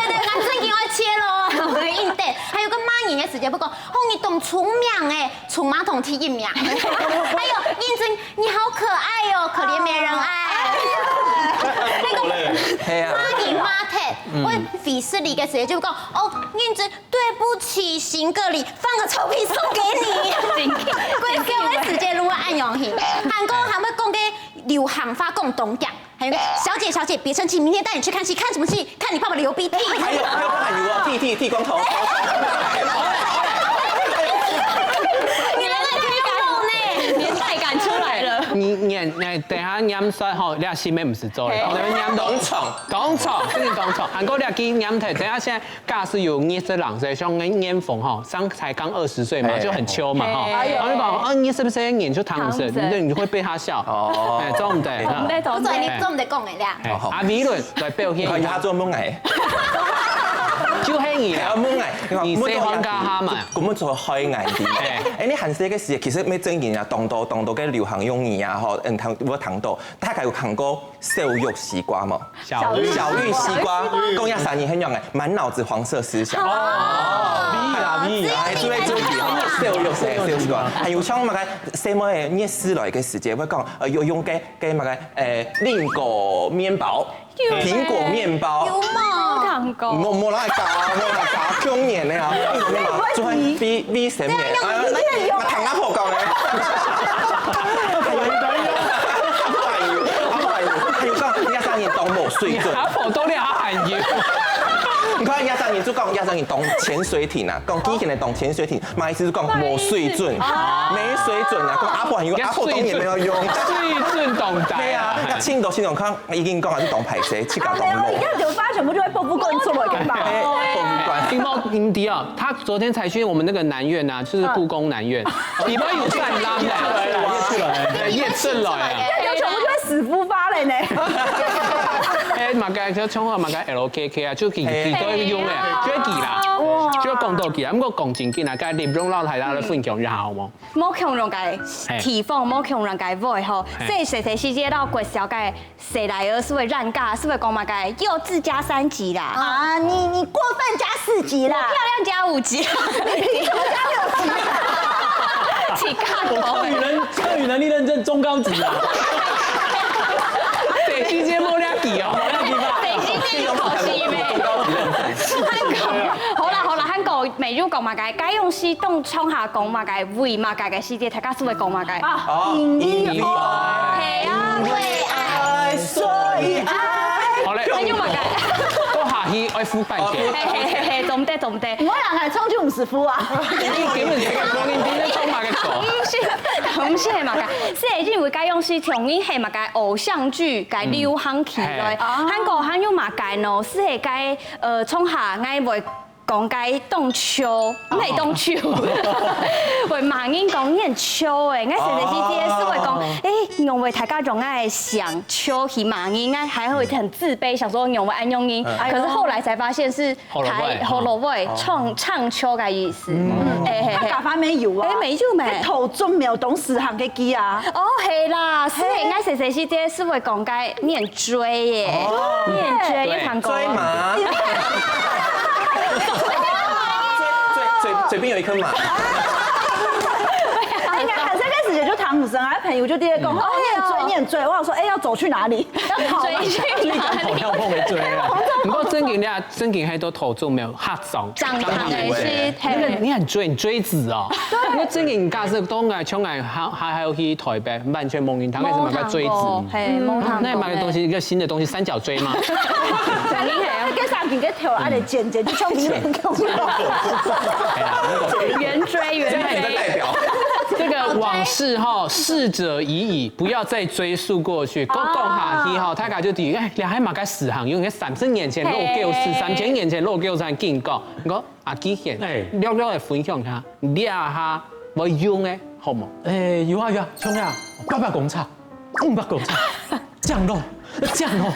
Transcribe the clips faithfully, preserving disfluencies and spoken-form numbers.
對對，眼神愛切咯，對，應對。還有个罵人个時節，不過，哦，你當聰明誒，衝馬桶第一名。還有，認真，你好可愛哦，可憐沒人愛。那個係啊，罵人罵忒，會非禮你个時節，就講，哦，認真，對不起，行個禮，放個臭屁送給你。過个時節，如果恁樣形，還過還會講个流行話講當強。 還有個小姐，小姐，別生氣，明天帶你去看戲，看什麼戲？看你爸爸流鼻涕。還有還有還有哦，剃剃剃光頭，你來了就用呢，年代感出來了。你你你，等下念說吼，你心裡毋使做了，你念當場。當場，真的當場。還過你要記念頭，等下現在假使有二十零歲，像念峰吼，像才剛二十歲嘛，哎就很秋嘛哈。哎然後你講，嗯，二十歲你就唐詩，唐詩你你會被他笑，哦哎，做毋得。我們在同不准你做毋得講个啦。哎，阿美倫來表現一下。你看他做夢哎，就係你啦還要。夢哎，你細漢該下嘛。我們做開眼的。哎，你還細个時，其實沒正經啊，當多當多个流行用語啊，吼，嗯，聽我聽到，大家有看過小玉西瓜無？小玉小玉西瓜，講一下你很勇哎，滿腦子黃色思想。哦，你啦你啦。哎，注意注意，小玉西小玉西瓜，還有像麼个細妹个夜市來个時節，會講，呃，有用个个麼个，呃，蘋果麵包，蘋果麵包。有無？糖無無來搞啊，無來搞，中年的啊，做V V三年，啊，聽阿婆講咧。阿婆還有，阿婆還有，還有講，這儕人當無水準。阿婆都咧還有。你看這儕人就講，這儕人當潛水艇啊，講以前的當潛水艇，嘛意思是講無水準，沒水準啊，講阿婆還有，阿婆當年沒有用。水準當大。對啊，那青島青島看，已經講還是當歹勢，去搞當老。沒有，一看就發現全部就會破布棍出來，幹嘛？哎，博物館。因為你知道，他昨天才去我們那個南院啊，就是故宮南院，裡面有展覽的，對，夜市來啊。就全部就會死孵化了呢。哎，嘛該就衝啊，嘛該 L K K 啊，就佢佢都用誒，就佢啦，就講到佢啦。不過講正經啊，該立榮老大家來分享一下好無？ 無共樣个地方，無共樣个話吼，所以細細時節到國小个細倈仔，係會冤家，係會講麼个幼稚加三級啦。啊，你你過分加四級啦，我漂亮加五級，你憑什麼加六級？自家講。客語能客語能力認證中高級啊。細時節無了解哦，無了解吧？細時節有考試咩？好啦好啦，還過美如講麼个，該用西東衝下講麼个，為麼个个時節，大家係會講麼个？啊，因為愛，係啊，為愛，所以愛。好嘞，還有麼个？過下去愛孵蛋个。嘿嘿嘿嘿，做毋得做毋得。我人還衝就毋係孵啊。你根本就講你今天衝麼个狗？毋係，毋係麼个，係因為該用西中意係麼个偶像劇，該流行起來，還過還有麼个呢？係該呃衝下愛會 講該當笑，毋係當笑，會罵人講你很糗欸。𠊎細細時節係會講，欸，因為大家總愛想糗去罵人，𠊎還會很自卑，想說因為恁樣人。可是後來才發現是還好了會唱唱糗个意思。嗯，哎嘿嘿，他打發沒有啊？哎，沒有沒。頭中沒有懂事行个機啊。哦，係啦，係欸，𠊎細細時節係會講該 念追耶，念追一堂歌。追麻。嘴嘴嘴嘴邊有一顆麻。哎，你看，這開始就唐姆生啊，朋友就直接講，哦，念追念追，我想說，哎，要走去哪裡？要跑哪裡？追去哪裡？跑跳碰的追啊。不過正經的，正經還都頭中沒有，哈早。長長的是，你很你很追你追子哦。對。那正經假設都愛像愛還還還要去台北，完全無人聽，還是麼个追子。 嘿，無聽過。那麼个東西，一個新的東西，三角錐嗎？肯定係啊。該三角个頭啊，得剪剪，就像你們講的。圓錐，圓錐。這個往事哈，逝者已矣，不要再追溯過去。講講下去哈，大家就知，哎，你還嘛該時行，因為三十年前老舊事，三千年前老舊事，緊講，你講 阿基賢，哎，略略來分享一下，你這下會用个好無？哎，有啊有啊，像啊，八百公尺，五百公尺，降落，降落，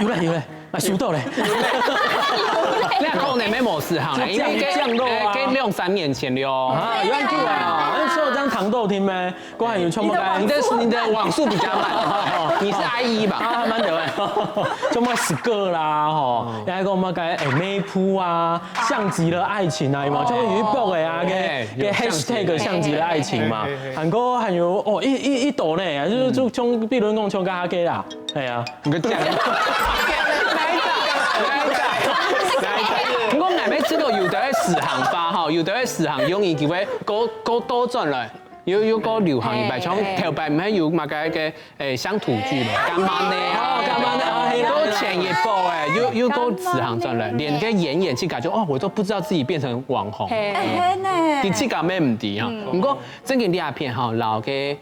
有嘞有嘞，啊，收到嘞。你講你乜無時行咧，因為該降落啊，該兩三年前了哦。啊，有恁久啊，恁久有聽糖豆聽咩？ 過來有全部該，你的你的網速比較慢，你是I一吧？啊，慢點哎，全部該Skr啦吼，還有講麼个哎，Map啊，像極了愛情啊，有無？就有一波个啊，个个hashtag像極了愛情嘛，還過還有哦，一一一朵呢，就就像比如講像个哈个啦，哎呀，你个講，哪一个？哪一个？我哪位知道有的時行吧哈，有的時行用一句話，高高多轉來。 又又過流行一擺，像頭擺毋係有麼个个誒鄉土劇嘛，幹嘛呢？哦，幹嘛呢？啊，係啦，都前一波誒，又又過時行轉來，連个演演去感覺哦，我都不知道自己變成網紅。哎，係呢。你自家乜毋知哈？不過正經這片哈，老个誒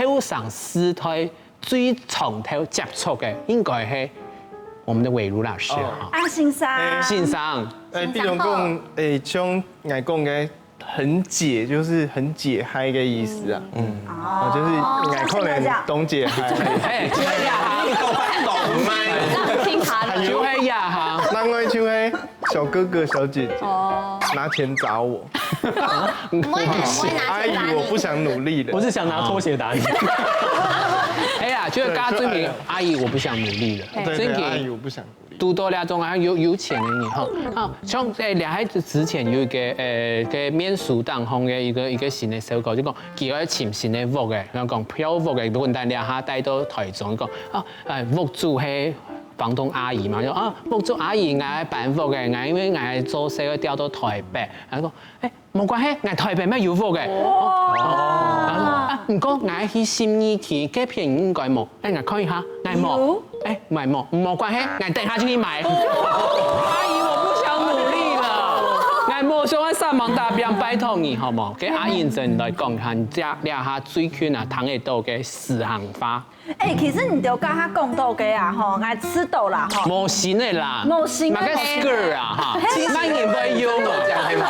後生時代最常頭接觸个，應該係我們的偉如老師哈。啊，先生。先生。誒，比如講，誒，像𠊎講个 很解，就是很解嗨的意思啊。嗯，哦，就是𠊎可能當解嗨。哎，就係呀哈，你講懂嗎？讓聽他的。就係呀哈。另外就係小哥哥小姐姐，哦，拿錢砸我。我也拿，我也拿錢砸你。阿姨，我不想努力了。我是想拿拖鞋打你。哎呀，就係剛剛最明，阿姨，我不想努力了。對對，阿姨，我不想。 堵到這種啊，有有錢个人吼，啊，像誒，這還之前有一個誒，个面書當紅个一個一個新个效果，就講佢愛尋新个屋誒，然後講票屋誒，本來這下帶到台中，講啊，誒，屋主係房東阿姨嘛，就啊，屋主阿姨，𠊎愛搬屋个，𠊎因為𠊎做事愛調到台北，然後講，哎，無關係，𠊎台北乜有屋个。哇！啊，毋過𠊎去信義區，該片應該無，哎，𠊎看一下，𠊎無。哎，買無，無關係，𠊎等下就去買。阿姨，我不想努力了，𠊎無想愛煞猛打拚，拜託你，好無？跟阿英真來講，看這這下最近啊，聽得到个時行話。 哎，其實你兜剛剛講到个啊，吼，𠊎知道啦，吼。無新个啦，無新个。麼个 skirt 啊，哈，嘿，麼人會用啊？哎，無錯，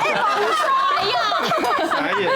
哎喲。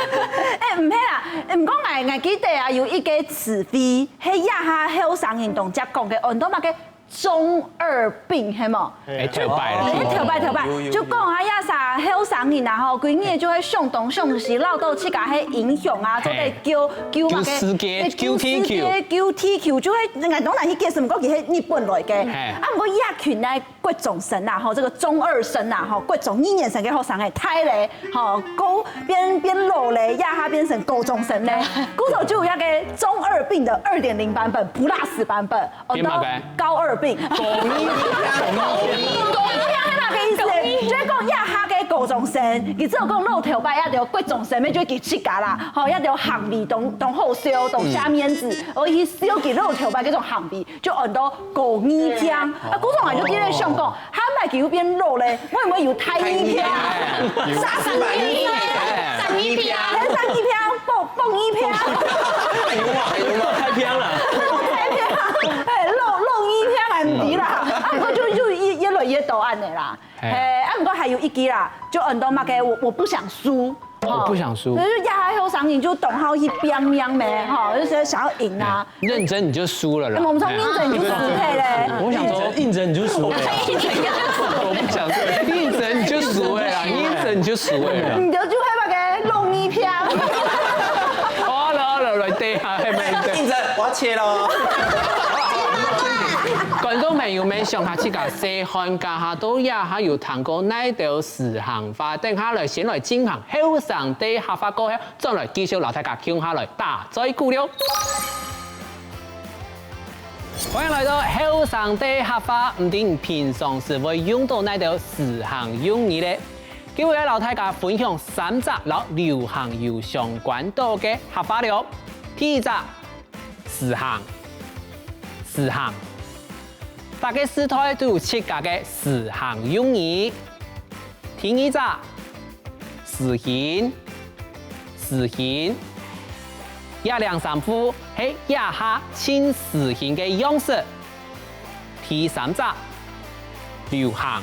哎，毋係啦，毋過𠊎，𠊎記得啊，有一個詞彙，係這下後生人當常講个，安到麼个中二病，係無？ 哎，頭擺啦。哎，頭擺，頭擺，有，有，就講啊，這儕後生人啊，吼，歸日就會想東想西，恅到自家係英雄啊，做得救，救麼个，救世界，救地球。救世界，救地球，就係人家當然去解釋，毋過其實日本來个。嘿。啊，毋過這群呢，國中生啊，吼，這個中二生啊，吼，國中二年生个學生欸，大咧，吼，高，變，變老咧，這下變成高中生咧，故所就有一個中二病的二點零版本，Plus版本。 哦，變麼个？高二病。高二病，高二病，係麼个意思呢？就係講這下个高中生，佢只有講老頭擺，這兜國中生，乜就佢自家啦，吼，這兜行為當，當好笑，當下面子，而去笑佢老頭擺這種行為，就安到高二病。啊，故所𠊎就在該想講， 下擺佢又變老咧，會毋會有大二病？三二病，三二病，三二病，放，放二病。有啊，有啊，太偏了。太偏，哎，老，老二病還毋知啦。啊，毋過就，就越，越來越多恁呢啦。嘿。嘿，啊，毋過還有一支啦，就安到麼个，我，我不想輸。 我不想輸。就是這下後生人就當好去拚命咩，吼，就是想要贏啊。認真你就輸了啦。我們說認真你就輸了嘞。我想說，認真你就輸了。我不想輸，認真你就輸了啦，認真你就輸了啦。你就，就會那個弄一票。好了好了，來，等一下，還沒，認真，我要切了。觀眾朋友們，想下自家細漢該下，都也還有聽過哪兜時行話，等下來先來進行 後生个客話過後，轉來繼續摎大家共下來打嘴鼓了。歡迎來到後生个客話，毋知你平常時會用到哪兜時行用語呢？今晡日摎大家分享三隻摎流行有相關到个客話了。第一隻，時行，時行，逐个時代都有自家个時行用語。 第二隻，時興，時興，這兩三副係這下盡時興个樣式。第三隻，流行，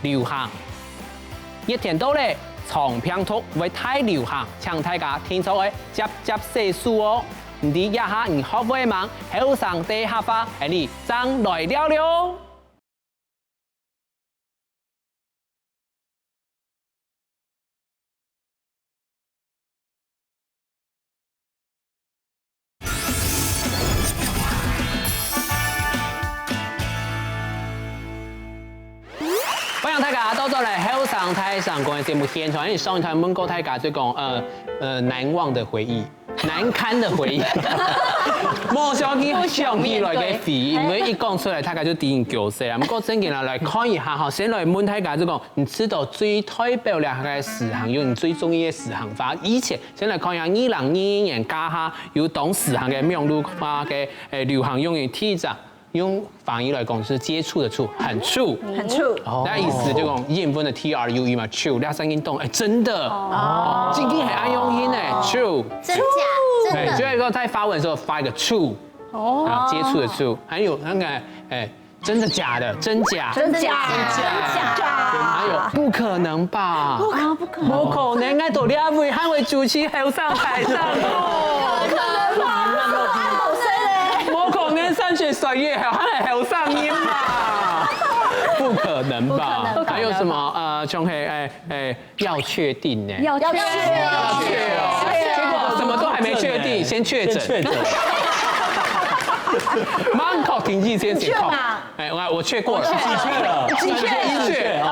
流行，熱天到了，腸病毒會大流行，請大家定著愛輒輒洗手哦。毋知這下你學會吂？後生个客話，𠊎俚正來尞了。 歡迎大家倒轉來後生大聲公个節目現場。因為上一段問過大家，就講，呃，呃，難忘的回憶。 難堪的回憶。無想起，想起來个回憶，因為一講出來，大家就知你幾歲啊。毋過正經啦，來看一下哈，先來問大家，就講，你知道最代表了个時行用語，你最中意个時行話。以前，先來看一下，二零二二年該下有當時行个網路化个，誒，流行用語，第一隻，用華語來講是接觸的觸，很true。很true。那意思就講英文的T R U E嘛，true，這聲音動，哎，真的，哦，真的很愛用音呢，true。真假？真的。對，就會說在發文的時候發一個true，哦，啊，接觸的觸，還有那個，哎，真的假的？真假？真假？真假？還有不可能吧？啊，不可能。無可能，𠊎到這位還會主持後生大聲公。不可能吧？不可能，三十歲以後還係後生人嘛？不可能吧？不可能吧？還有什麼？呃，像係，哎，哎，要確定呢。要確定。要確定。結果什麼都還沒確定，先確診。先確診。曼谷停機坪先確定。你去嗎？哎，我我去過了。你去了？你去？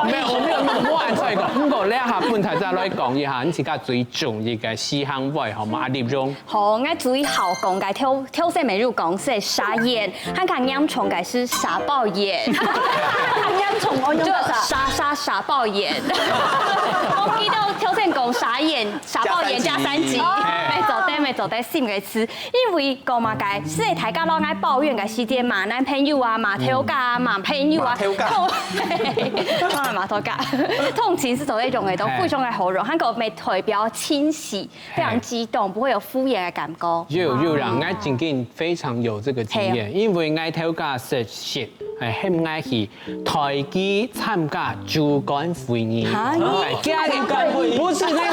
没有，我没有那么乱再讲。不过等一下，本台再来讲一下，你自家最中意个西行位好吗？阿立荣。好，我最好讲个挑挑选美入讲是沙眼，还看严重个是沙包眼。很严重哦，用就得啥？沙沙沙爆眼。我记得挑选讲沙眼、沙爆眼加三级，加三级没做得，没做得，四个字。因为讲嘛个，是大家都爱抱怨个时间嘛，男朋友啊，马头家啊，马朋友啊，马头家痛，啊马头家，通勤是做得用个，都非常个好用，还个没代表清洗，非常激动，不会有敷衍的感觉。有有啦，我真经非常有这个经验，因为我头家是是，哎，很爱去台基参加主管会议。啊哎，家里不是那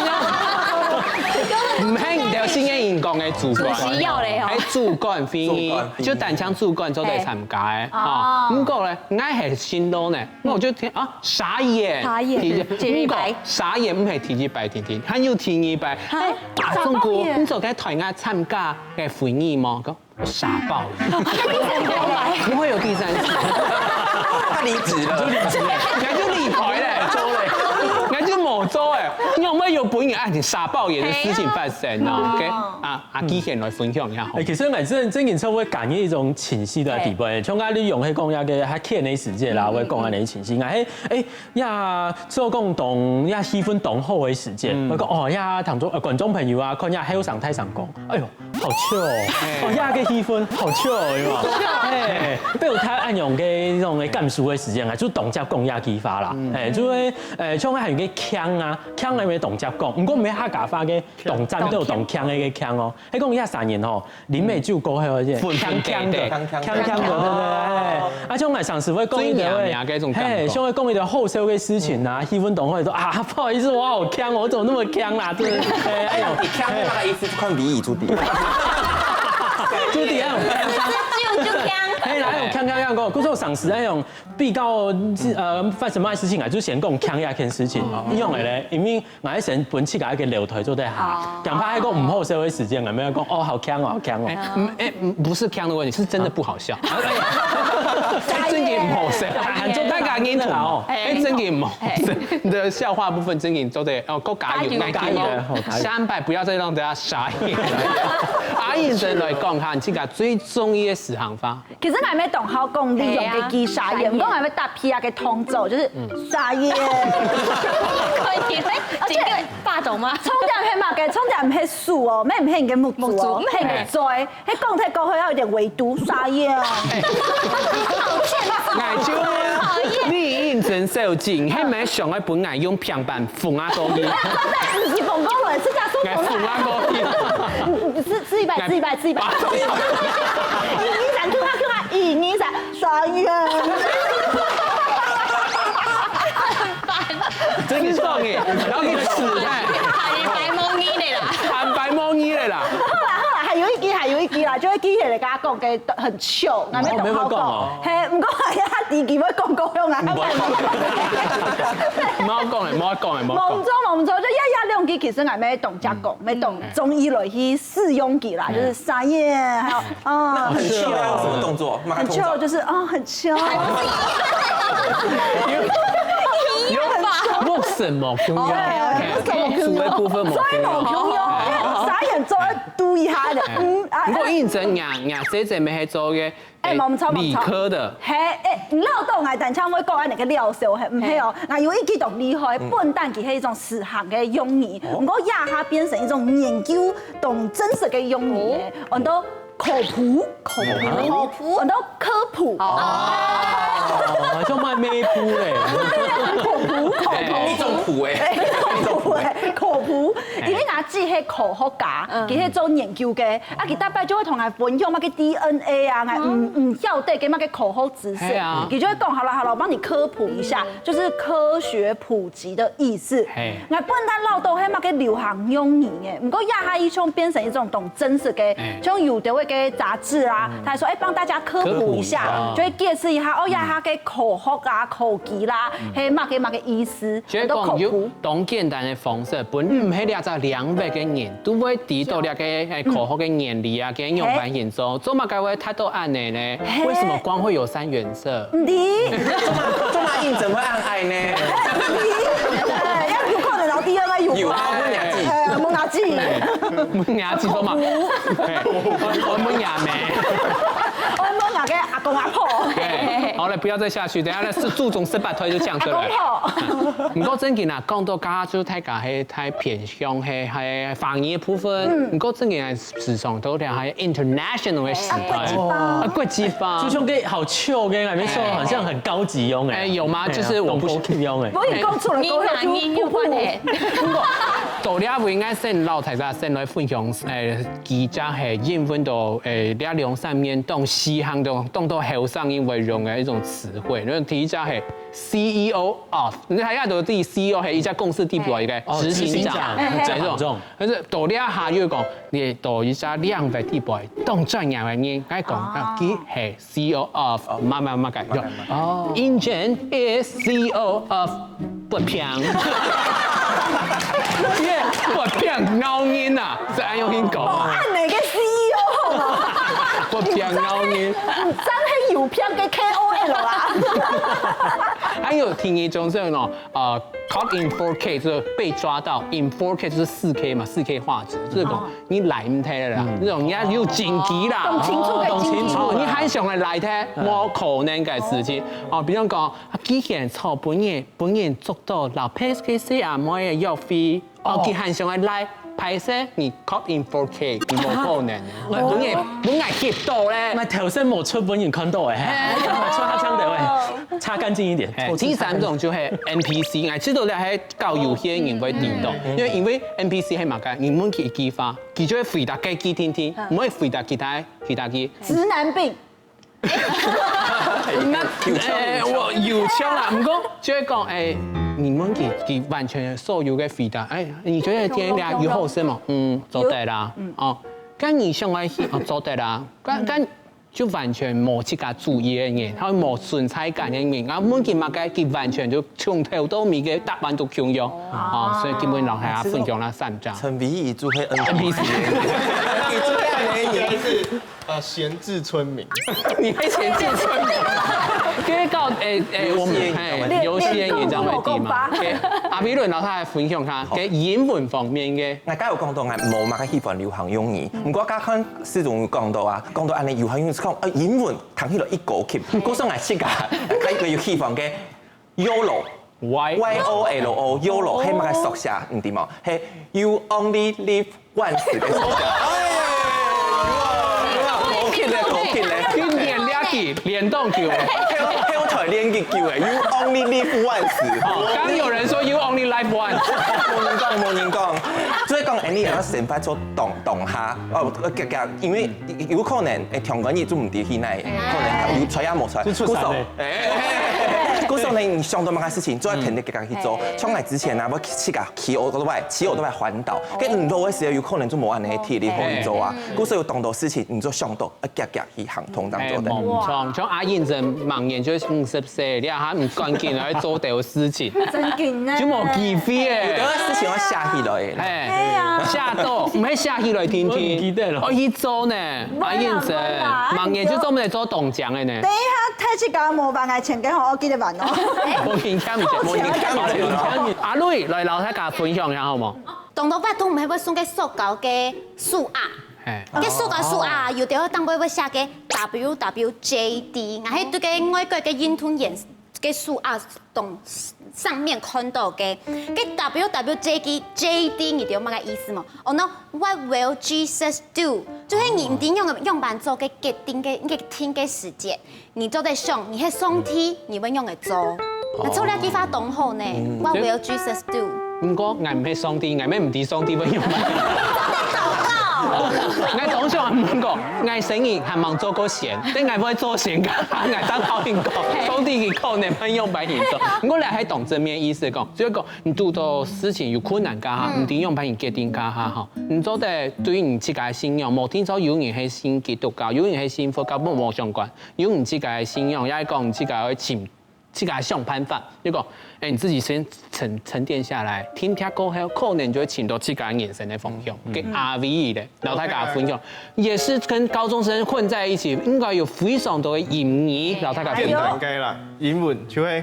种，唔系你的新人员讲的主管，主席要嘞哦哎，主管会议主管会议就单枪主管做得参加的哎啊。哦不过呢，我系新人呢，那我就听啊，沙眼，沙眼第一第一排不过沙眼唔系第一排，听听，还有第二排，哎，打中国，沙包眼你做该台下参加个会议吗？讲沙爆眼，不会有第三次。他离职了，人家就离开嘞，走嘞，人家就没走哎，你有没有有本人啊？你沙爆眼的事情发生呢？OK，啊啊，基贤来分享一下好哎，。其实我真真正成为感觉一种情绪的地步，像刚才你用迄讲那个还欠的时间啦，我讲安尼情绪，哎哎呀，做共同呀气氛同好的时间，我讲哦呀，听众呃观众朋友啊，看呀后生太上讲，哎呦，好笑哦，哦呀个气氛好笑哦，有没有？哎，被我太暗涌个那种感受的时间啊，就同家讲呀激发啦，哎，就会呃，像还有个腔啊，腔那边同家讲，不过没客家话个同站都有同腔的个腔哦，还讲呀三年吼。 啉个酒过后，粉粉锵锵的，锵锵锵的，对对对。啊，像我上次会讲一个，最娘娘的一种感觉嘿，像会讲一个好笑的事情啊，气氛同会说啊，不好意思，我好腔哦，我怎么那么腔啦？对不对？哎呦，你看那个意思，看俚語就對。就这样，就就这样。嘿，哪有腔腔腔讲？可是我上次那种比较呃发生什么事情啊，就先讲腔一件事情，用的嘞，因为 我还先本自家一个聊天做得好，讲怕还讲唔好笑的时间，有没有讲哦，好强哦，好强哦。哎，嗯，哎，嗯，不是腔的问题，是真的不好笑。哎，真的不好笑。还做大家认同哦。哎哎，真的不好笑。你的笑话部分真的做得哦，够加油，加油加油好加油三百不要再让大家傻眼。阿燕先来讲下，你自家最中意的时行话。其實𠊎也當好講，你用个機沙眼，係啊毋過𠊎也搭配啊个動作，就是沙眼。可以，整个霸總嗎？重點係麼个？重點毋係手哦，毋係毋係你个目珠哦，目珠毋係你个嘴，係講太過後要有點維度，沙眼。好欠哎，就你認真受盡，還沒想要本來用平板縫啊東西。毋是縫過來，是這樣手縫啊。哎，縫啊東西。是是一百，是一百，是一百。一二三，看啊看啊，一二三，沙眼。真的爽耶，然後你試看，你白蒙你的啦。坦白摸你的啦。好啦好啦，還有一句，還有一句啦，就係機器人家講个很糗，𠊎也當好講。係，毋過哎呀，第幾位講過用啊？毋好講了，毋好講了，毋好講。無錯無錯，就呀呀兩句其實𠊎也當加講，也當中意來去試用佢啦，就是沙眼，還有啊，很糗要用什麼動作？馬上很糗，就是哦，很糗。有吧？為什麼不用？哦，為什麼不用？主的部分無所以無用，因為沙眼做得堵一下的，嗯啊不過認真，若若姐姐妹係做个哎，無錯無錯理科的，嘿，哎，你老懂啊，但像我講啊，那個料手，嘿，毋係哦，那有一句當厲害，笨蛋其實係一種時行个用語，毋過這下變成一種研究當真實个用語，安到科普，科普，科普，安到科普。哦，像賣咩鋪嘞，科普，科普。一種苦哎，科普，科普，因為𠊎姊係科學家，佢係做研究个，啊，佢大概就會同𠊎分享麼个DNA啊，𠊎毋毋曉得个麼个科學知識，係啊佢就會講，好了好了，我幫你科普一下，就是科學普及的意思。係𠊎本來老懂係麼个流行用語耶，毋過這下已經變成一種當真實个，像有的會个雜誌啊，佢說，哎，幫大家科普一下，科普一下就會解釋一下，哦，這下个科學啊、科技啦，係麼个麼个意思，所以講有當簡單的方式，分毋係這隻領域个人，都會知道這个，欸，科學个原理啊，个樣般運作，做麼个會達到恁呢呢？為什麼光會有三原色？毋知，做麼个認證會恁矮呢？要有可能老弟要來有有啊，問阿姊。哎，問阿姊，問阿姊做麼？嘿，我問阿妹。我問阿个阿公阿婆，嘿，好了，不要再下去，等下那是祖宗十八代就講出來。阿公婆，毋過正經啊，講到家就大家係太偏向係係華語个部分，毋過正經啊，時常都係係 international 个時代，啊國際化啊國際化就。像个好笑个，還沒說好像很高級樣哎。哎，有嗎？就是我不懂高級樣哎。我跟你講出來，你哪你有關係？到這位應該先老大家先來分享，誒，幾隻係英文到誒這兩三年當時行到當多後生人會用个一種詞彙。然後第一隻係CEO of，你大家都知CEO係一隻公司底背个哦執行長，執行長這種。但是到這下又講，你到一隻領域底背當專業个人，該講啊，佢係CEO of 麼个麼个。哦，Engine is CEO of 發票。耶，發票咬人啊，係恁樣去講。按你个CEO好嗎？發票咬人。你真係有票个KOL啊！還有第二種係喏，呃，caught in four K，就是被抓到，in four K就是四K嘛，四K畫質，就是講你來毋忒了啦，那種人家有緊急啦，當清楚个緊急哦，你還想來來忒，無可能个事情。哦，比如講，既然錯本人本人捉到老婆个細阿妹个約會，哦，佢還想來來，歹勢，你caught in four K，你無可能，本人本來翕到咧。那頭先無出本人看到哎，嘿，出他槍的喂，擦乾淨一點。哎，第三種就係NPC，哎，這種咧係較有些人會聽到，因為因為NPC係麼个，你問佢一句話，佢就會回答該句聽聽，毋會回答其他其他句。直男病，那哎，我有像啦，毋過就會講，哎，你問佢佢完全所有个回答，哎，你覺得今天有好食無？嗯，做得啦，哦，該你想愛去，哦，做得啦，該該。就完全無自家主意个人，佢無存在感个人，然後問佢麼个，佢完全就從頭到尾个答案都共樣，哦，所以今日摎大家分享了三隻。陳維義就係NPC，佢就係恁樣个人。呃，閒置村民。你會閒置村民？因為到誒誒，我們哎，有些人也這樣會聽嘛。OK，阿比倫摎大家分享下，在英文方面个。𠊎剛有講到，𠊎無麼个喜歡流行用語，毋過剛剛世忠有講到啊，講到恁樣流行用語，講呃英文聽起來已高級，故所𠊎自家，𠊎有喜歡个YOLO。 Why？ Y O L O，YOLO，係麼个縮寫？你知無？係You Only Live Once个縮寫。哎呀，高級咧，高級咧。今年了去，連當久。後後台連幾久誒，You Only Live Once。哦，剛有人說 you only live once。無人講，無人講。所以講，恁樣愛先發出當當下，哦，呃，因為有可能，誒，聽講你做毋知去哪，可能有出也無出，就出山了。故所，誒，故所呢，你想到麼个事情，做得天天自家去做。像𠊎之前啊，我自家騎奧多拜，騎奧多拜環島，該你老个時候有可能就無恁樣體力好去做啊。故所有當多事情，你就想到，啊，自家去行動當做得。無錯，像阿英這盲人就五十歲，你還毋趕緊來做點事情，真緊呢，就無機會誒。有个事情愛寫起來啦。哎，寫到，毋係寫起來聽聽，我毋記得了哦，一週呢，阿英這盲人就專門來做當講个呢。等一下，太去搞魔法愛錢給我，我記得玩哦。無人聽毋見，無人聽毋見。阿瑞來摎大家分享一下好無？當多活動毋係會送个塑膠个手鐲，哎，个塑膠手鐲有兜會當會會寫个W W J D，𠊎係對个外國个運動員个手鐲當上面看到个。个 W W J D J D 你知有麼个意思無？Oh no，what will Jesus do？就係你毋知樣樣般做个決定个決定个時節。 你做得想，你係上帝，你會仰般做？那做這句話當好呢，What will Jesus do？毋過𠊎毋係上帝，𠊎乜毋知上帝會仰般。禱告。𠊎當想毋過，𠊎生日還吂做過仙，等𠊎會做仙个，𠊎當好應講，上帝佢可能會仰般應做。毋過這係當正面意思講，就係講你堵到事情有困難个下，毋知仰般決定个下吼，你做得對你自家个信仰，無定著有人係信基督教，有人係信佛教，無無相關。 有你自家个信仰，也係講你自家愛尋自家想辦法，就講，哎，你自己先沉沉澱下來，停歇過後，可能就會尋到自家人生个方向。跟阿威一樣，摎大家分享，也是跟高中生混在一起，應該有非常多的英語，摎大家分享。簡單个啦，英文就係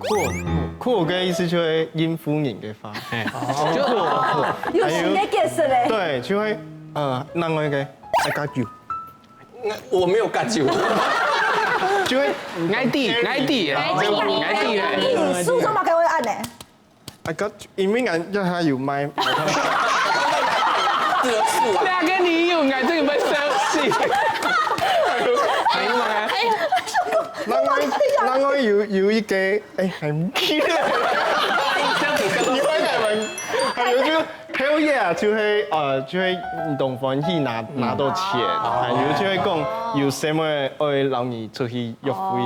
cool，cool 个意思就係應付人个話。哎，就有新个解釋咧。對，就係呃，另外一個，I got you，我沒有 got you，就係，𠊎知，𠊎知，𠊎知咧。你書中嘛該會按呢？ I got you，因為俺要他有麥。得出啊，那个你有，俺这个会生气。还有吗？哎，另外，另外有有一个，哎，還相比相比，還有就 hell yeah，就係呃就係你當歡喜拿拿到錢，還有就係講有什麼愛摎你出去約會，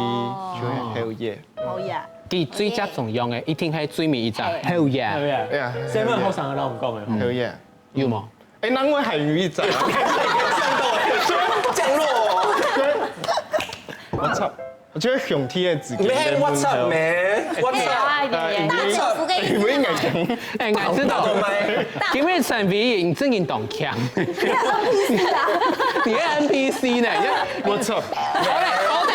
就係 hell yeah。 好呀，佢最接重要个，一定係最尾一隻。哎 hell yeah，對不對？哎呀，這問好上个老公講个吼。 hell yeah。有無？哎，另外還有一隻，降落，我操，我覺得兄弟的子，man，what's up，man，what's up，哎，哎大姐夫跟我應該講，哎，俺知道，今日陳偉霆正經當強，你很 N P C 啦，你个 N P C 呢？我操，好嘞，好嘞。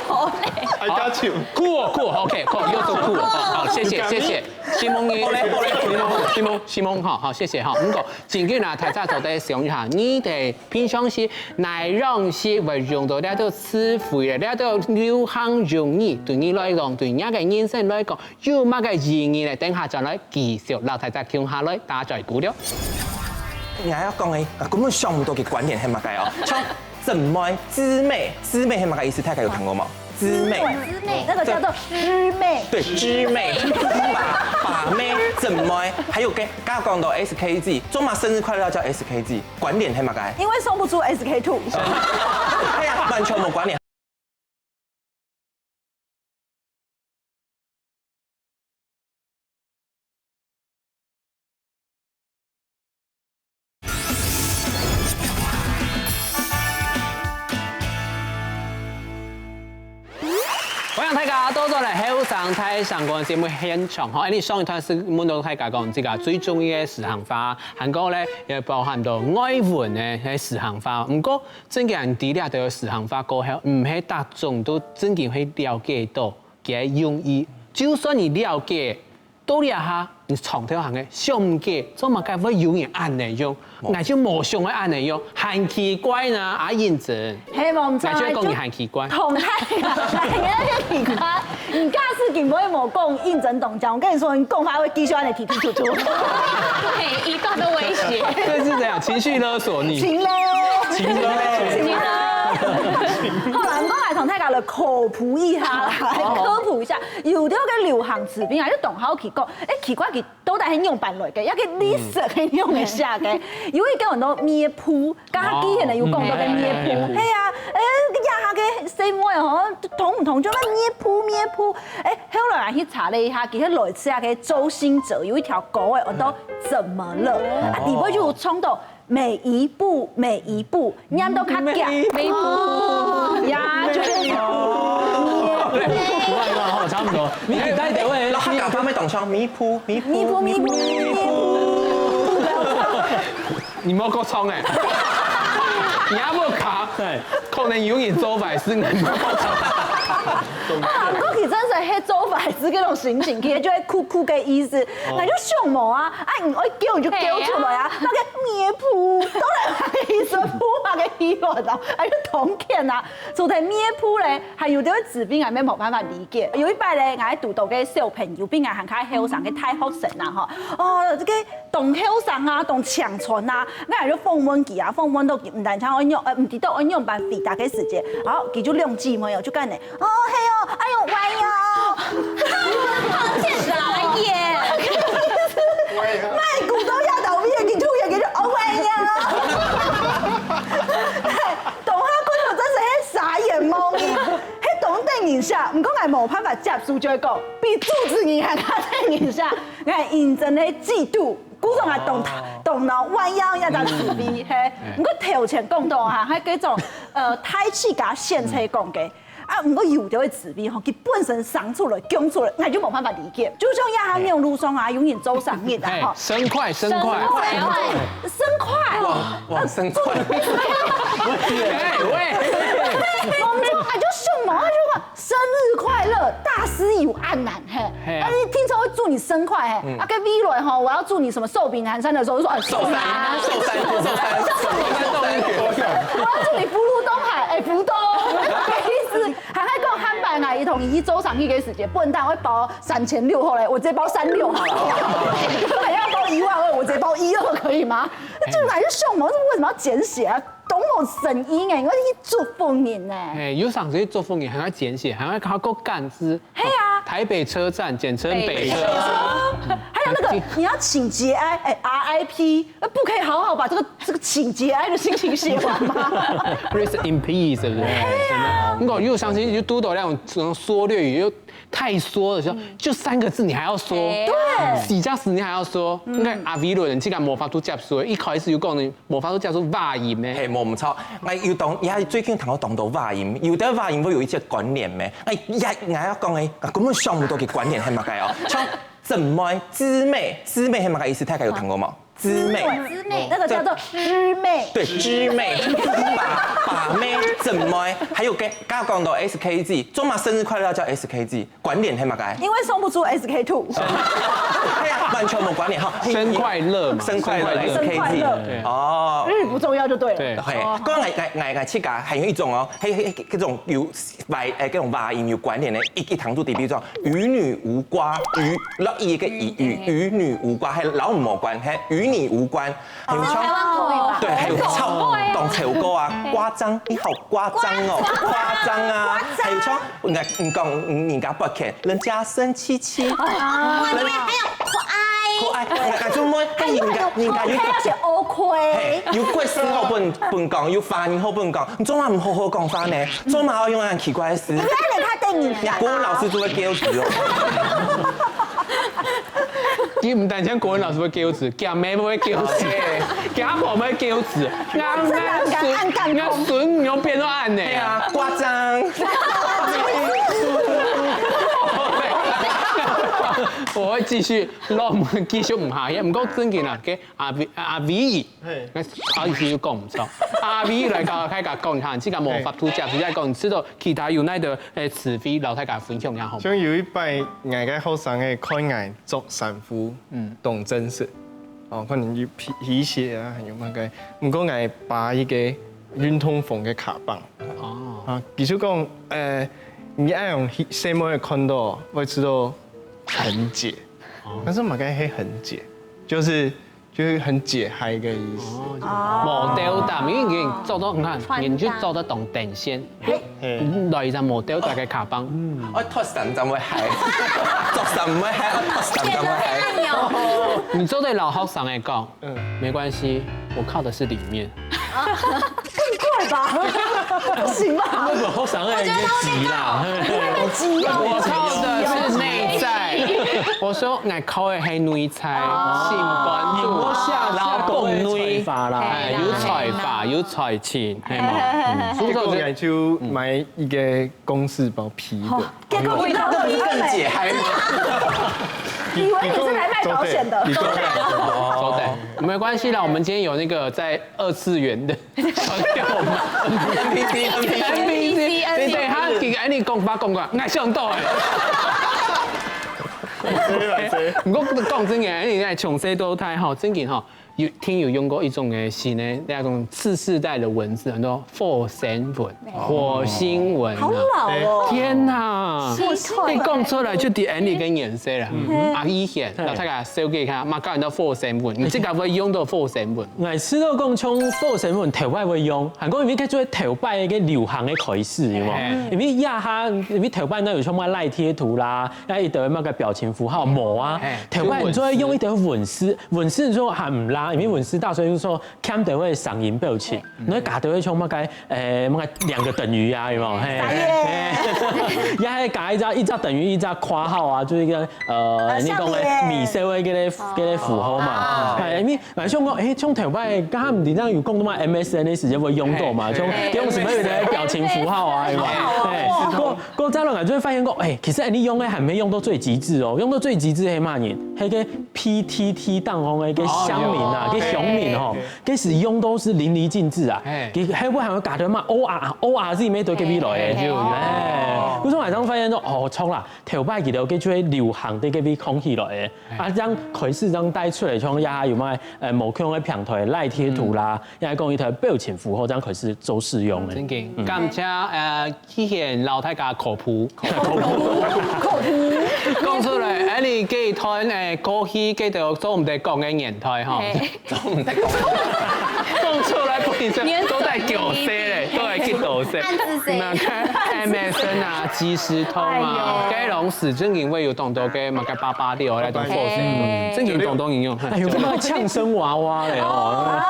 好嘞。 I got you。Cool，cool，OK，cool，又是cool，好，謝謝，謝謝。西蒙你，西蒙，西蒙，西蒙，好好，謝謝哈。如果今日呢，大家做得想一下，你的平常時哪樣時會用到這兜詞彙咧，這兜流行用語，對你來講，對你个人生來講，有麼个意義咧？等下轉來繼續摎大家共下來打嘴鼓了。你還要講誒，啊，根本想不到个觀點係麼个哦，像姊妹，姊妹，姊妹係麼个意思？大家有聽過嗎？姊妹，姊妹那个叫做师妹，對，姊妹，把把妹，姊妹，還有跟剛剛講到S K G，做麼生日快樂要叫S K G，觀點係麼个？因為送不出S K two。哎呀，完全無關聯。 歡迎大家倒轉來後生大聲公个節目現場吼，恁呢上一段係問到大家講，這个最中意个時行話，還過咧也包含到外文个時行話。毋過，正經知了這兜時行話過後，毋係逐種都正經會了解到佢个用意。就算你了解， 到這下，你長透行个想毋解，做麼个會有人恁呢樣？𠊎就無想愛恁呢樣，還奇怪呢，阿英珍。係無毋著，𠊎就講你還奇怪。同大家，你个奇怪，你假使根本無講，英珍當講，我跟你說，你講話會繼續恁呢提提出出。每一段都威脅。這是怎樣？情緒勒索你？行嘞，情勒索。行嘞。好啦，毋過來同大家來科普一下啦，來科普一下，有兜个流行詞彙啊，就當好奇講，誒，奇怪佢 到底係仰般來个？這个歷史係仰般寫个？有一个很多咩噗，剛剛之前呢有講到个咩噗，哦係啊，誒，這下个細妹吼，通通就咩噗咩噗，誒，後來啊去查了一下，其實來自啊个周興哲有一條歌誒，叫做《怎麼了》，啊，裡背就有唱到每一步每一步，念到較遽，每一步呀，就是不會吧？哈，差不多。你簡單一點問，然後客家話會當像咪噗咪噗咪噗咪噗咪噗。你莫給我衝哎！你還莫卡，對，可能有人做壞事，你莫給我衝。啊，毋過其實真係做壞事該種心情，其實就係哭哭个意思，那就想無啊，啊，你愛叫你就叫出來啊，那個咩噗，當然還係噗那個議論啊，啊，就通奸啊，除了咩噗咧，還有兜詞彙𠊎也無辦法理解。有一擺咧，𠊎堵到个小朋友，比𠊎還較後生个大學生啊，吼，哦，這個 當後生啊，當青春啊，𠊎就訪問佢啊，訪問到佢毋單淨愛仰，呃，毋知道愛仰般回答个時節，然後佢就兩姊妹哦，就講呢，哦，係哦，哎喲，歪呀，好簡單耶。賣骨頭呀，倒閉的，佢就也佢就哦，歪呀，當下觀眾真係係傻眼懵，係當得人惜，毋過𠊎無辦法接受，就會講，比主持人還較得人惜，𠊎認真个嫉妒。 故所啊，動動腦彎腰一隻詞彙，嘿，毋過頭前講到哈，還有一種呃，大自家先生講个，啊，啊，毋過有兜个滋味吼，佢本身生出來、降出來，𠊎就無辦法理解。就像這下路上啊，有人做生日啊，嘿，吼，生快，生快，生快生快，哇，哇，生快，哎喂，我们就哎就凶嘛，就说生日快乐，大师有暗男嘿，嘿啊但是听说会祝你生快嘿，啊，跟 V 轮哈，我要祝你什么寿比南山的时候，就说哎寿寿山，寿山，寿山，寿山，我要祝你福如东海，哎，福东，什么意思？还还讲汉版啊，一统一周上一个时间，笨蛋，我包三千六好嘞，我直接包三六好了，还要包一万二，我直接包一二可以吗？那这个还是凶嘛，为什么要简写啊？多么神经哎，因为一祝福人呢。哎，有上次祝福你，還要简写，還要考个簡字。嘿啊台北车站简称北车。还有那个你要请节哀，哎，R I P，呃不可以好好把这个这个请节哀的心情写完吗？ Rest in peace，对不对？真的。不过有上次就读到那种那种缩略语，又太缩了，就就三个字你还要缩，哎对四隻字你還要縮，應該阿偉倫自家無法度接受，一開始有講你無法度接受話音咩？嘿，無毋著。𠊎有當，也最近聽到當多話音，有的話音會有一些關聯咩？哎呀，𠊎要講誒，啊，根本想毋到个關聯係麼个哦，像姊妹、姊妹，姊妹係麼个意思？大家有聽過無？姊妹。姊妹那个叫做师妹。對，姊妹、把把妹、姊妹，還有跟剛剛講到 S K G，做麼生日快樂要叫 S K G，關聯係麼个？因為送不出 S K two。哎呀，完全無關聯哈。生快樂嘛，生快樂生快樂 S K G 生快樂對哦。日語不重要就對了。對嘿，剛剛𠊎𠊎𠊎𠊎自家還有一種哦，嘿嘿，這種有外誒，這種外音有關聯的，一一堂主題，比如說與女無瓜，與落雨一個雨，與與女無瓜，還老母無關，還與你無關，還有像台灣口語吧對，還有超當潮歌啊，誇張，你好誇張哦，誇張啊，還有像人家你講人家不肯，人家生氣氣，啊，還有可愛，可愛，人家就問，哎，人家人家有。還要寫 O K。嘿，有國語好分分講，有華語好分講，你做麼毋好好講話呢？做麼要用恁奇怪个詞？你看你看電影你國文老師就會噭死哦。佢毋單淨國文老師會噭死，佢阿姆會噭死，佢阿婆會噭死，俺俺孫俺孫女變到恁呢。對啊，誇張。我會繼續，讓我們繼續毋下去。毋過正經啊，給阿偉阿偉，嘿，那好意思又講毋著。阿偉來教大家講一下，這個無法度接，就係講知道其他有哪个誒詞彙，摎大家分享一下好嗎？像有一擺，𠊎个學生个看𠊎著衫褲，嗯嗯，當正式，哦，可能有皮皮鞋啊，還有麼个，毋過𠊎把一個運動風个卡邦，哦，啊，佢就講，呃，你愛用細妹看到，會知道很解，但是麼个係很解，就是就是很解嗨个意思。無吊帶，因為你著到，你看，你就著到當電線，嘿，來一隻無吊帶个卡邦。我脫衫正會嗨，著衫毋會嗨，我脫衫正會嗨。你做得摎學生來講，沒關係，我靠的是裡面。更怪吧？不行吧？那个學生哎，你急啦，太急了，我靠的是內在。我說，𠊎靠的係內在，心肝肚，我下下講內法啦，哎，有才華，有才情，係無？結果𠊎就買一個公事包皮的。結果你到底更解嗨。以為你是來賣保險的。你做好的，沒關係啦，我們今天有那個在二次元的小姐，我們 NPC NPC， 對對，他給你講吧，講吧，𠊎想到了。毋過講真个，你愛從細到大吼，正經吼，有聽有用過一種个新的那種次世代的文字，很多火星文、火星文啊。好老哦。天哪！火星文你講出來就知Annie个年歲了。啊，以前，然後大家紹介一下，嘛，教人到火星文，你這個會用到火星文。 𠊎知道講像火星文頭擺會用，還講因為佢做頭擺个流行个開始，有無？因為這下，因為頭擺哪有像麼个賴貼圖啦，啊一堆麼个表情符號無啊，頭擺你就會用一堆文字，文字就還毋啊，因為文字大，所以就說欠到个聲音表情，你加到个像麼个，誒，麼个兩個等於啊，有無？嘿，嘿，也係加一隻一隻等於一隻括號啊，就係一個呃，你講个微笑个這個這個符號嘛，哎，因為 𠊎想講，誒，像頭擺，剛剛毋知有講到嘛，M S N个時節會用到嘛，像用什麼有的表情符號啊，有無？哎，過過再落來就會發現講，誒，其實你用个還沒用到最極致哦，用到最極致係麼人？係个P T T當紅个个鄉民啊，个鄉民吼，該時用到係淋漓盡致啊，佢後尾還會加到嘛，O R O R Z乜都係佢來个，哎，故所𠊎正發現講，哦，著啦，頭擺佢兜个就係流行个个位空起來个。 啊，這樣開始這樣帶出來，像這下有麼个，呃，無共个平台、LINE貼圖啦，也講一條表情符號，這樣開始做使用个。正經，感謝呃，既然老大家科普，科普，科普，講出來，哎，你這一段誒，過去這條做毋得講个年代吼，做毋得講，講出來本身都在九歲咧，都在去九歲。那看 M S N啊，即時通啊，該攏係正經會有當多个麼个八八六來當做事，正經當多應用。哎呦，幹嘛嗆聲娃娃嘞哦？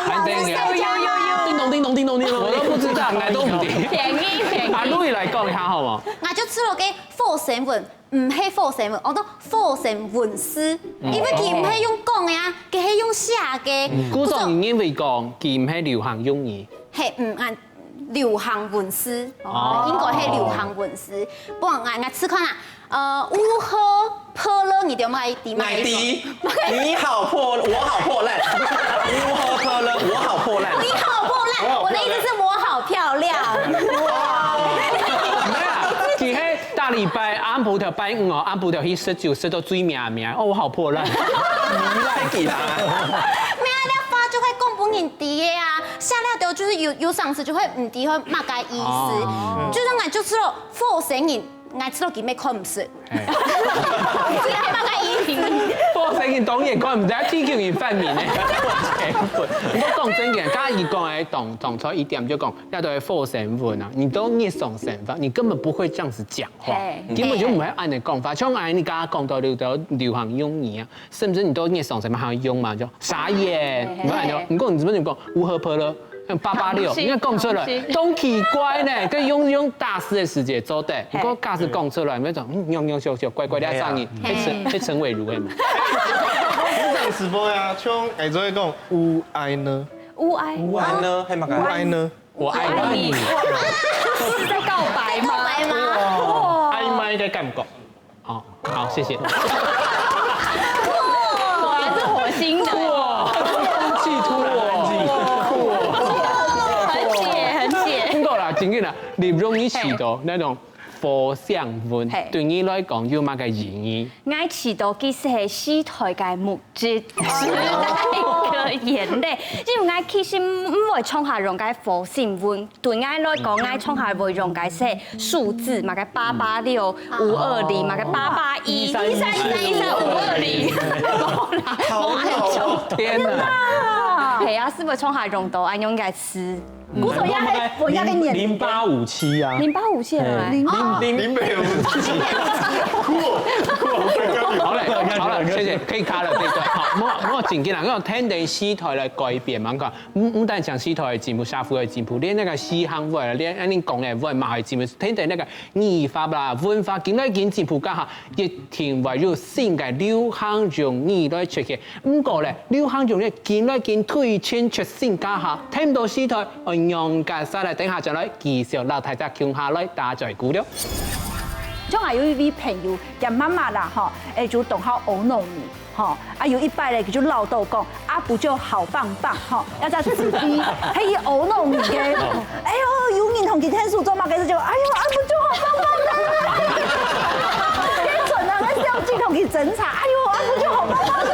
還得有有有有，叮咚叮咚叮咚叮咚。我都不知道，來都毋知。便宜便宜。啊，Louis來講一下好無？𠊎就試著个火星文，毋係火星文，哦，都火星文字，因為佢毋係用講个啊，佢係用寫个。古早人認為講，佢毋係流行用語。 係，嗯，啊，流行文字，哦，應該係流行文字。不過𠊎𠊎試看啊，呃，烏喝破了，你知道嗎？你好破，我好破爛，烏喝破了，我好破爛，你好破爛，我的意思是我好漂亮。哇，沒有，其實大禮拜暗晡頭拜五哦，暗晡頭去食酒，食到醉咩咩，哦，我好破爛，你來給他。沒有，那話就會講分人知个啊。 寫了之後，就是有有當時就會毋知會麼个意思，就像𠊎就試著火星人，𠊎試著佢乜看毋識，毋知係麼个意思。火星人當然看毋識，地球人發明个。毋過講正經，剛剛佢講个當當初一點就講，這都係火星文啊，你都日常生活，你根本不會這樣子講話，根本就毋會恁樣講法。像𠊎你剛剛講到流流流行用語啊， 甚至你都日常生活還會用嘛，就傻眼，你看就，你講你怎麼講烏喝破了，八八六，你看講出來，當奇怪呢，跟用用打字个時節做得，你講假使講出來，你會講嗯，用用笑笑，怪怪的聲音，會成會成為如何嘛？你講直播呀，像𠊎就會講烏哀呢，烏哀，烏哀呢，係麼个？烏哀呢，我愛你，是在告白嗎？在告白嗎？哇，曖昧的感覺。 哦，好，謝謝。果然是火星的。哇，氣突我。很解，很解。不過啦，真的啦，你容易試著那種火星文，對你來講有麼个意義？𠊎試著其實係時代个目汁，時代个眼淚，因為𠊎其實毋會常下用該火星文。 對𠊎來講，𠊎常下會用个係數字，麼个八八六、五二零，麼个八八一、一三一、一三五二零。無啦，無恁樣。天哪！係啊，係會常下用到恁樣个詞。古早也係，我也个年零八五七啊，零八五七啊，零零零八五七，好嘞，好了，謝謝，可以卡了這一段。好，我我緊緊啦，因為天天時代來改變嘛，你看，毋毋單淨時代个進步，社會个進步，連那個時行話，連恁樣講个話嘛會進步，天天那個語法啦、文法，緊來緊進步，該下一定會有新个流行用語來出現。毋過咧，流行用語緊來緊推陳出新，該下聽到時代，愛仰結煞來，等下再來繼續摎大家共下來打嘴鼓了。像𠊎有一位朋友，佢媽媽啦吼，誒，就當好𧩣挼你。 吼，啊有一擺咧，佢就嘮到講，阿布就好棒棒，吼，愛隻紙飛，係佢𧩣挼你个。哎喲，有人同佢𢯭手做麼个事就，哎喲，阿布就好棒棒呢。佢準啊，該小姐同佢斟茶，哎喲，阿布就好棒棒呢。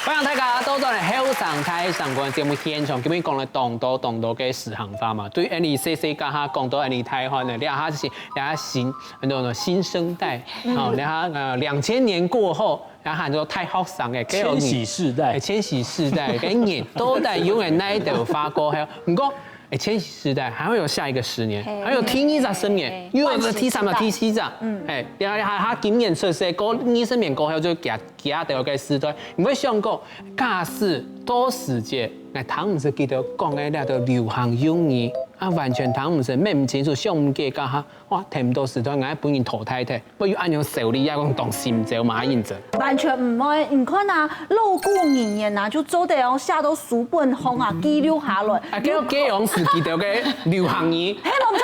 歡迎大家倒轉來後生大家上過節目現場，今日講了當多當多个時行話嘛，對恁呢細細个哈，講到恁呢大漢呢，這下是這下新，很多新生代，哦，這下呃兩千年過後，然後喊做大學生个，千禧世代，千禧世代，个人到底用个哪一條法過後，毋過。哎，千禧世代還會有下一個十年，還有第二隻十年，又有第三隻、第四隻，嗯，哎，然後他他今年出世，過二十年過後就加加掉个時代，你會想過，假使到時節，哎，聽毋識佢兜講个這兜流行用語，啊，完全聽毋識，問毋清楚，想毋起个哈，哇，聽毋到時代，𠊎本人淘汰忒。 會有恁樣笑你，也講當心照嘛，認真。完全毋會，你看啊，老古人言啊，就做得哦，寫到書本項啊，記錄下來。啊，叫這樣是佢兜个流行語。嘿，攏錯。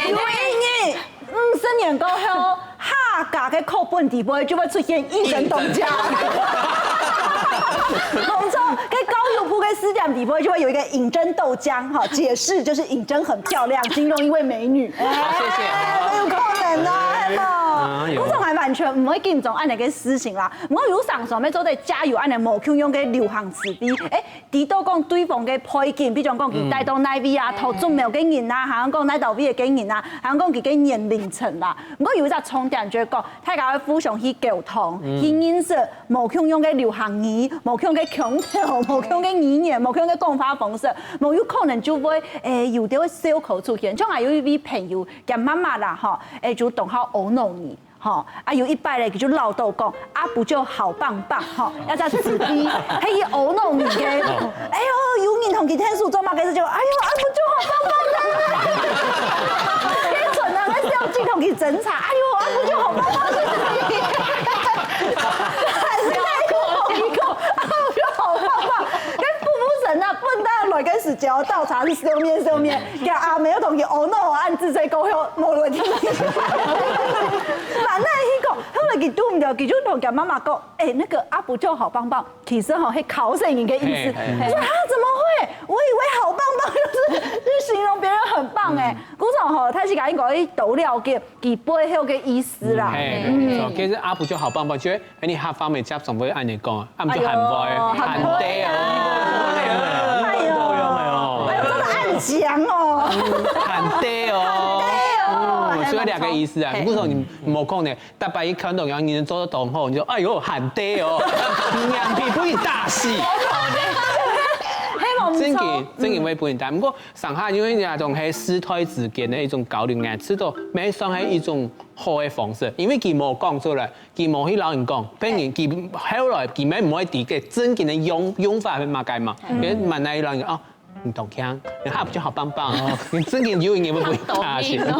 有一日，五十年過後，客家个課本底背就會出現應徵到職。攏錯，該教育部个字典底背就會有一個應徵到職，哈，解釋就是應徵很漂亮，形容一位美女。 好，謝謝。有可能啊，係無？有我從來完全毋會緊張恁樣个事情啦。毋過有常常要做得加油恁樣無共樣个流行詞彙，誒，知道講對方个背景，比如講佢戴到哪位啊，頭中苗个人啊，還有講哪到位个人啊，還有講佢个年齡層啦。毋過有一隻重點就係講，大家愛互相去溝通，去認識無共樣个流行語，無共樣个腔調，無共樣个語言，無共樣个講話方式，無有可能就會誒有兜笑口出現。像𠊎有一位朋友， 佢媽媽啦吼，誒就當好阿腦你，吼，啊有一擺咧，佢就嘮到講，阿不就好棒棒吼，愛隻紙筆，係佢阿腦你个，哎喲，有人同佢𢯭手做麼个事就，哎喲，阿不就好棒棒啦，跟準那個相機同佢爭吵，哎喲，阿不就好棒棒，還是愛講，阿不就好棒棒，跟服務生啊，笨蛋來个時節，倒茶係笑面笑面。 佢阿姆又同佢阿腦恁仔細講，無論題。慢慢去講，後來佢堵毋著，佢就同佢媽媽講，哎，那個阿不就好棒棒，其實吼係考試人个意思。嘿嘿我說啊，怎麼會？我以為好棒棒就是是形容別人很棒哎。故所吼，大家應該多了解佢背後个意思啦。哎，沒錯，其實阿不就好棒棒，就係你客話面接常會恁樣講啊，阿不就還會，哎喲還得哦。哎喲，哎喲，真的恁強哦。還得哦。還得哦嗯，所以兩個意思啊，嘿不是說你無空呢，大家一看到，然後你能做得當好，你就哎喲還得哦，眼皮不會大細。嘿，我們真說个真个會分人打。不過上下因為那種係世代之間的一種交流，𠊎知道，乜算係一種好的方式，因為佢無講出來，佢無去摎人講，別人佢後來佢乜毋會知个真正的用用法係麼个嘛，因為慢慢摎人哦。你懂聽，你還不就好棒棒哦，你真个有影會不會打去？這個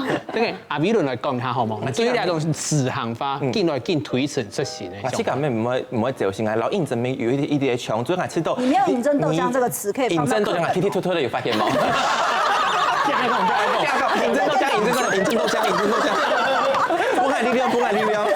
阿偉倫來講一下好無？對於那種時行話，緊來緊推陳出新的。啊，這個乜毋會毋會走心啊，然後應徵乜有一點一點像，主要係知道你沒有應徵到職這個詞可以幫他應徵到職啊，T T Twitter有發現嗎？加一個，加一個，應徵到職，應徵到職，應徵到職，應徵到職。不害你了，不害你了。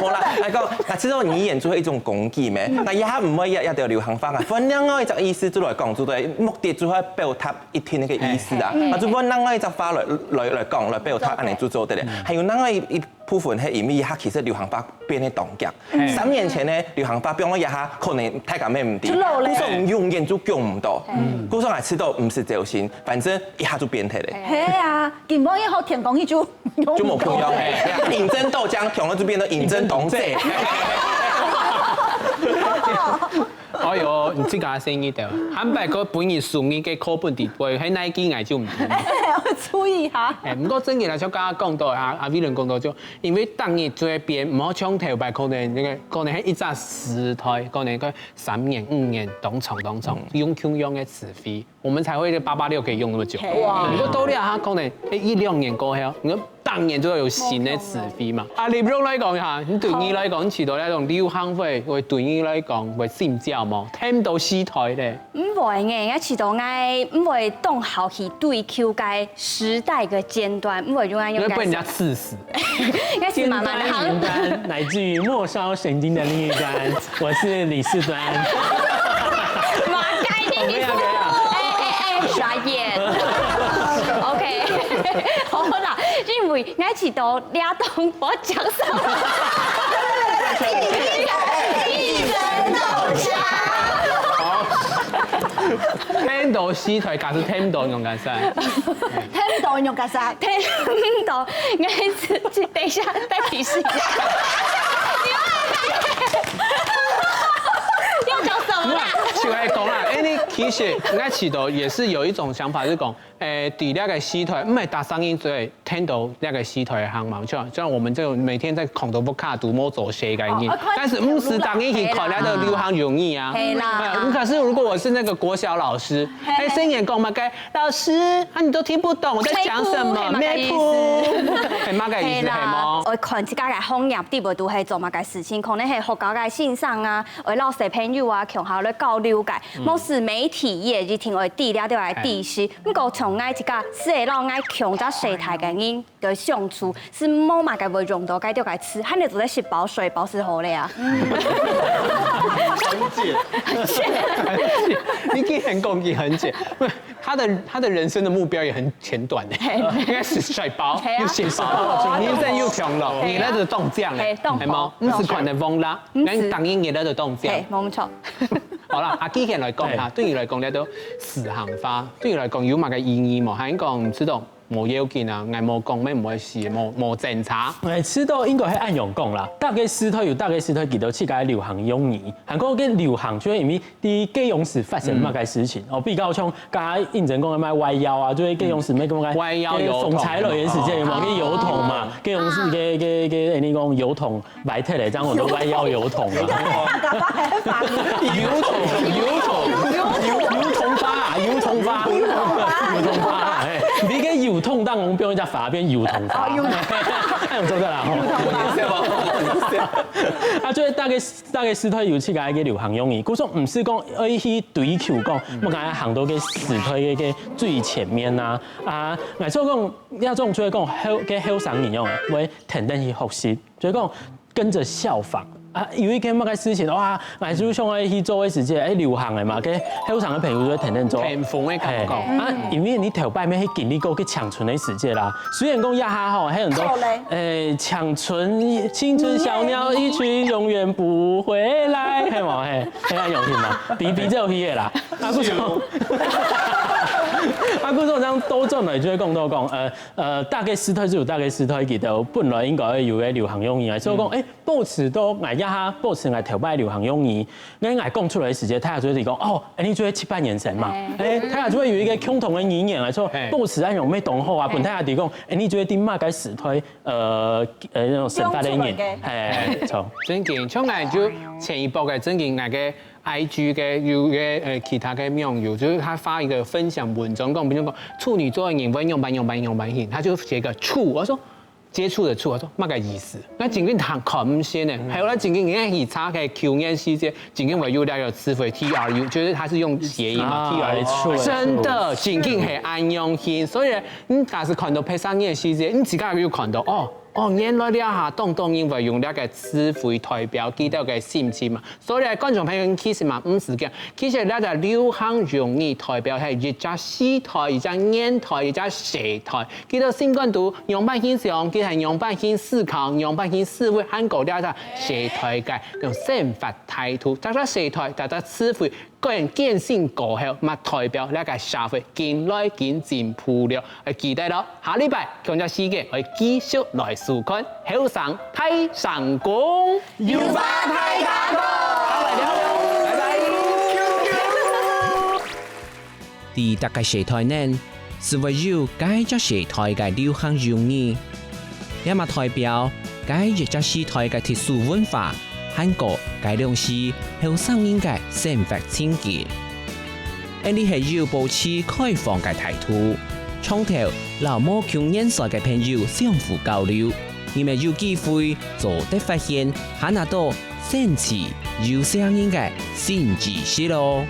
好啦，來講，那知道你演出一種工具咩？那也還毋會也也得流行話啊，分另外一隻意思出來講，就對，目的就係表達一定个意思啦。啊，就分另外一隻話來來來講，來表達恁樣就做得了。還有另外一部分係因為佢其實流行話變得當強。三年前呢，流行話變到這下，可能大家乜毋知，就老了故所永遠就講毋到。故所𠊎知道毋使走心，反正一下就變忒了。係啊，根本以後天光日就就無朋友，哎，應徵到職，全部就變到應徵當職。哎喲，你自家生意的，還擺過本人送你个課本底背，還哪句𠊎就毋知。注意哈。哎，不過真个啦，像剛剛講到啊，阿偉倫講到就，因為當日這邊，毋好像頭擺可能那個，可能係一隻時代，可能个三年五年當長當長，用共樣个詞彙，我們才會八八六可以用那麼久。哇不過到了哈，可能哎一兩年過後，你看當年就會有新的詞彙嘛。啊，你不用來講哈，你對你來講，你起到那種流行會，會對你來講會心焦嗎？聽到時代咧。 毋會呢，𠊎試著𠊎毋會當好去追求該時代个尖端，毋會用恁樣。你會被人家刺死。應該是慢慢的行。簡單，來自於末梢神經的另一端，我是李四端。馬該你你哎哎哎，傻眼。OK，好啦，因為為𠊎試著這當無講什麼。一人一人都講。聽到四台，假使聽到用个啥？聽到用个啥？聽到，𠊎係，等一下，再提示一下。要講什麼啦？就係講啦，哎，你其實𠊎試著也是有一種想法，就是講，誒，在這個時代，毋係逐儕人都會聽到這個時代个行嘛，就像我們這種每天在講到屋下都無做事个人，哦，哦，但是毋係逐儕去看那個流行用語啊。係啦。嗯，可是如果我是那個國小老師，嘿，哎，細人講麼个，老師，啊，你都聽不懂我在講什麼，咩噗，係麼个意思，係啦，係無？愛看自家个行業底背都係做麼个事情，可能係學校个先生啊，愛摎小朋友啊，共下來交流个，無自媒體也一定愛知了，對吧？知識。毋過從𠊎自家，係摎𠊎共隻世代个人个相處，係無麼个會用到該兜个詞，還係做得食飽睡飽係好了啊。很解。你竟然講佢很解。 他的他的人生的目標也很簡短欸，應該係睡飽，係啊。又食飽，人生又長老，係啊。你那個中獎欸，係，中飽，係嗎？毋係看得風啦，毋係。人當然你那個中獎。係，無錯。好啦，啊，既然來講哈，對你來講，你都時行話，對你來講有麼个意義無？還講毋知道，無要緊啊，𠊎無講，咩毋會死，無無爭差。誒，知道應該係恁樣講啦，逐個時代有逐個時代佢兜自家个流行用語，還過个流行就係因為 在該央時發生麼个事情。哦，比較像剛剛應徵講个賣歪腰啊，就係該央時賣个麼个歪腰油桶。風采來源時節有無？該油桶嘛，該央時个个个，你講油桶歪忒了，這樣很多歪腰油桶啊。油桶，油桶，油油桶花啊，油桶花，油桶花，哎，你个油桶當中變一隻花，變油桶花，哎，有做到啦吼。啊，就係大概 大概時代有自家个流行用語，故所毋係講愛去追求講，嗯，麼个行到个時代个个最前面啊。啊，𠊎所講，這種就係講後个後生人樣，會跈等去學習，就係講跟著效仿。啊，有一件麼个事情，哇，𠊎就想愛去做个時節，哎，流行个嘛，个後生个朋友就會跈等做。跟風个感覺。嘿，啊，因為你頭擺乜係經歷過个青春个時節啦。雖然講這下吼，還有很多，誒，青春青春小鳥一去永遠不回來，係無？嘿，係恁樣去嘛？比比這有去个啦。啊，故所，啊，故所這樣倒轉來就會講到講，呃呃，逐個時代就有逐個時代，佢兜本來應該有个流行用語啊，所以講，誒，保持到𠊎這下，保持𠊎頭擺流行用語，該𠊎講出來个時節，大家就會講，哦，恁樣就係七八年生嘛，誒，大家就會有一個共同个語言來說，保持恁樣乜當好啊，分大家知講，誒，你就係在麼个時代， 呃呃那種生活个人，嘿，著。正經，像𠊎就前一波个正經，𠊎个I G个有个呃其他个網友，就是他發一個分享文章，講比如講處女座的人會用白用白用白用，他就寫一個處，我說接觸的觸，我說麼个意思？那正經他看毋見呢，還有那正經人家去查个求年時節，正經會有那個詞彙 T R U，就是他是用諧音嘛，T R U，真的正經係恁樣形，所以 你假使看到別儕个時節，你自家又看到，哦，哦，原來這下當多人會用這個詞彙代表佢兜个心情嘛。所以觀眾朋友，其實嘛，毋使驚，其實這個流行用語代表係一隻時代、一隻年代、一隻世代，佢兜心肝肚仰般去想，佢係仰般去思考、仰般去思維，還過這個世代个那種生活態度，逐隻世代、逐隻詞彙 改變性過後，嘛代表這個社會緊來緊進步了。愛記得咯，下禮拜同一時間愛繼續來收看後生大聲公。有話大家講。下回聊，拜拜。在逐個世代內， 斯會有該隻時代个流行用語。這嘛代表該一隻時代个特殊文化，還過該量時後生人个生活情景。𠊎俚係有保持開放个態度，長透摎無共年歲个朋友相互交流，你乜有機會做得發現還較多新奇有聲音个新知識咯。